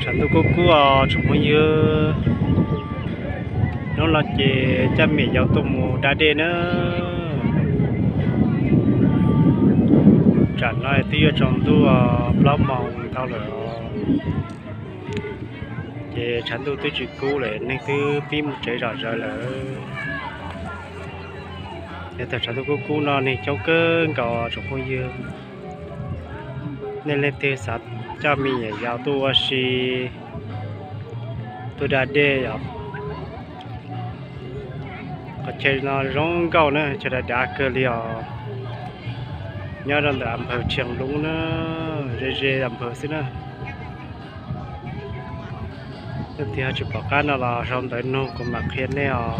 Tshav ntuj kub kub os tsoom phooj ywg, hnub no ces coj me nyuam yaus tuaj mus da dej na. Tsam no twb yuav tsaus ntuj plaub moos dhau lawm os. Ces tshav ntuj twb tsis kub lawm, neeg twb pib mus tsev zom zaws lawm. Yog thaum tshav ntuj kub kub no neeg coob kawg nkaus tsoom phooj ywg. Nej leej twg xav coj me nyuam yaus tuaj ua si, tuaj da dej os. Qhov chaw no zoo nkauj na, chaw dav dav kawg li os. Nyob rau ntawm a npawg Tsheej Lub na, ze ze a npawg xwb na. Leej twg ho tsis pom qab no los sau ntawv nug kuv mam qhia nej os.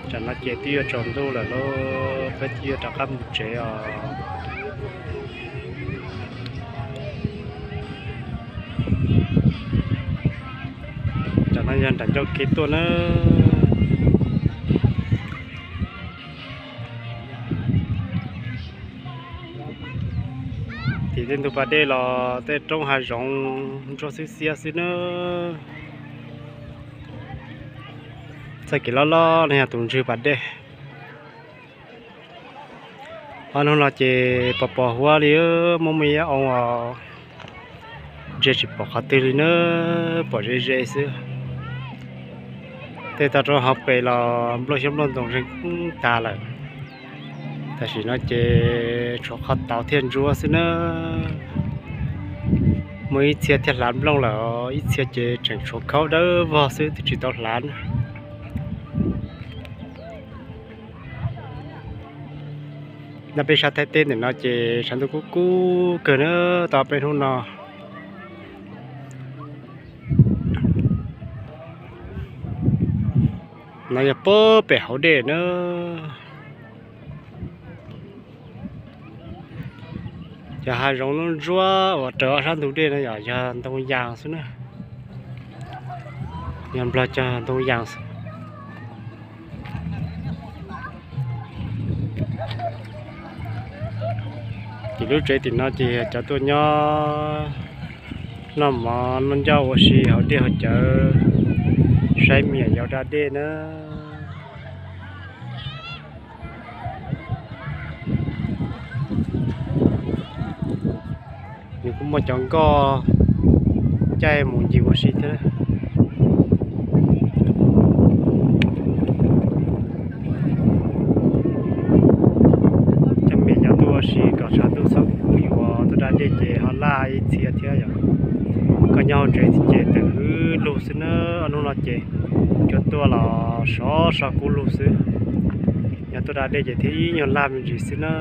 Tsam no ces twb yuav tsaus ntuj lawm lauj, peb twb yuav rov qab mus tsev os. Tsam no yog nram ncauj kev tuaj na. Tim tej ntug pas dej los tej roob hav zoov ntsuab xwb xiab xwb na. Txoj kev loj loj no yog tus ntswg pas dej. Ob hnub no ces pos pos huab li, muaj muaj ib ob oo os, ntsia tsis pom qhov twg li na, pom ze ze xwb. Tej toj roob hauv pes los nplooj xyoob nplooj ntoo zeeg tag lawm. Tam sim no ces tshuav qhov tauv thiaj ntsuab xwb na. Muaj ib txhia thiaj hlav nplooj lawm, ib txhia ces tseem tshuav khaub dawb vog xwb twb tsis tau hlav na. Nyob peb sab Thaib teb ntawm no ces tshav ntuj kub kub kawg na, tau peb hnub no. No yog pem hauv dej na. Cov hav zoov ntsuab uas raws ob sab ntug dej no yog, yog ntoo yas xwb na. Yog Nplog cog ntoo yas xwb. Ces lub tsev tim no ces cov tuaj nyob noj mov noj ncauj ua si hauv dej hauv cawv, saib me nyuam yaus da dej na. Nws kuj muaj cov nkoj caij mus ncig ua si thiab. Coj me nyuam yaus tuaj ua si kom tshav ntuj txhob kub, yuav tuaj da dej ces ho laj ib txhia thiab yom. Koj nyob hauv tsev ces tawm hwv lug xwb na, ob hnub no ces cua tuaj los sov so kub lug xwb. Yog tuaj da dej ces thiaj ib nyuag laj me ntsis xwb na.